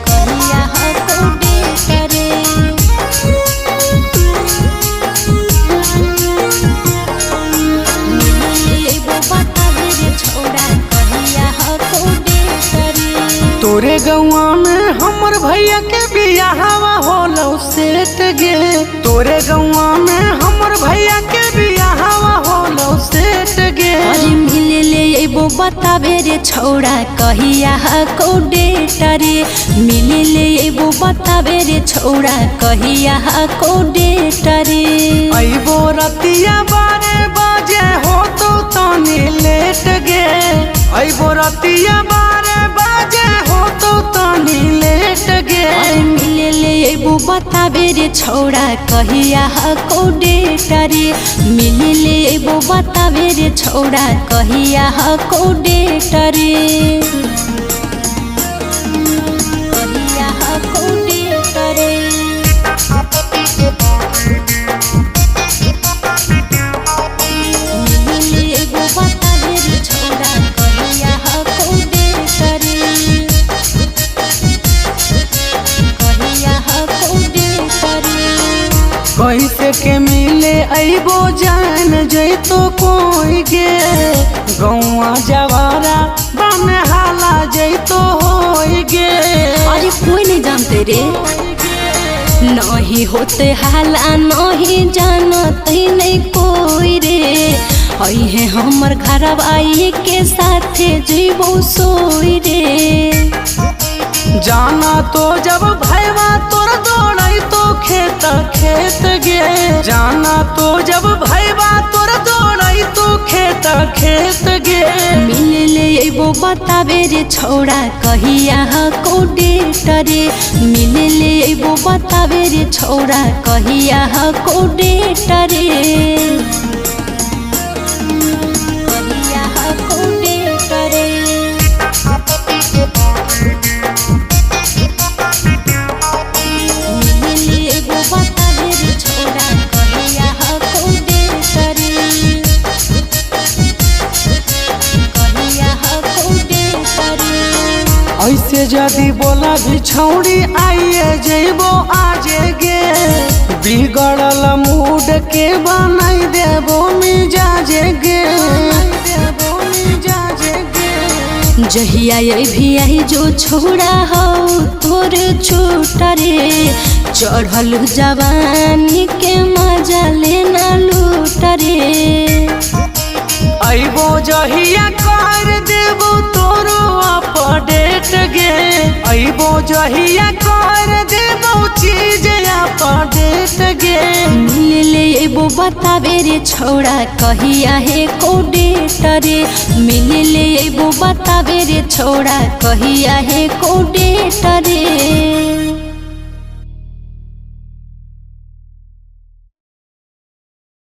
कहिया हको डेट रे। मिले अइबो बताबे रे छौड़ा कहिया हको डेट रे। तोरे गौआ में हमर भैया के बियाहवा होलौ सेठ गे। तोरे गौआ में हमर भैया के बियाहवा होलौ सेठ गे। अरे मिले ले अइबो बताबे रे छौड़ा कहिया हको डेट रे। मिले ले अइबो बताबे रे छौड़ा कहिया हको डेट रे। अइबो रतिया 12 बजे हो तो तनी लेट गे। अइबो रतिया 12 बजे हो तो तनी लेट गे। अरे मिले ले अइबो बताबे रे छौड़ा कहिया हको डेट रे। मिले ले अइबो बताबे रे छौड़ा कहिया हको डेट रे। कहिया हको डेट रे। मिले अइबो बताबे रे छौड़ा कहिया हको डेट रे। कहिया हको डेट रे। कैसे के मिले अइबो जान जैतो कोई गे। गौआ जवारा बन हाला जैतो होई गे। अरे कोई नहीं जानते रे, नहीं होते हाला नहीं जानते नहीं कोई रे। अहे हमर घर आई के साथे जीवो सोई रे। जाना तो जब भैवा तोर दौड़ई तो खेत खेत गे। जाना तो जब भैवा तोर दौड़ई तो खेत खेत गे। मिले ले अइबो बताबे रे छौड़ा कहिया हको डेट रे। मिले ले अइबो बताबे रे छौड़ा कहिया हको डेट रे। कहिया हको डेट रे। मिले अइबो बताबे रे छौड़ा कहिया हको डेट रे। कहिया हको डेट रे। ऐसे जदि बोला भी छौड़ी आइए जइबो आजे गे। बिगड़ल मूड के बनाई देबो मिजाजे गे। देबो मिजाजे गे। जहिया भी आई जो छोड़ा हो तोर छोटा रे। चढ़ल जवानी के मजा लेना लूट रे। अइबो जहिया कर देबो तोरो अपडेट गे। अइबो जहिया कर देबो चीज अपडेट गे। मिले ले अइबो बताबे रे छौड़ा कहिया हे को डेट रे। मिले ले अइबो बताबे रे छौड़ा कहिया हे को डेट रे।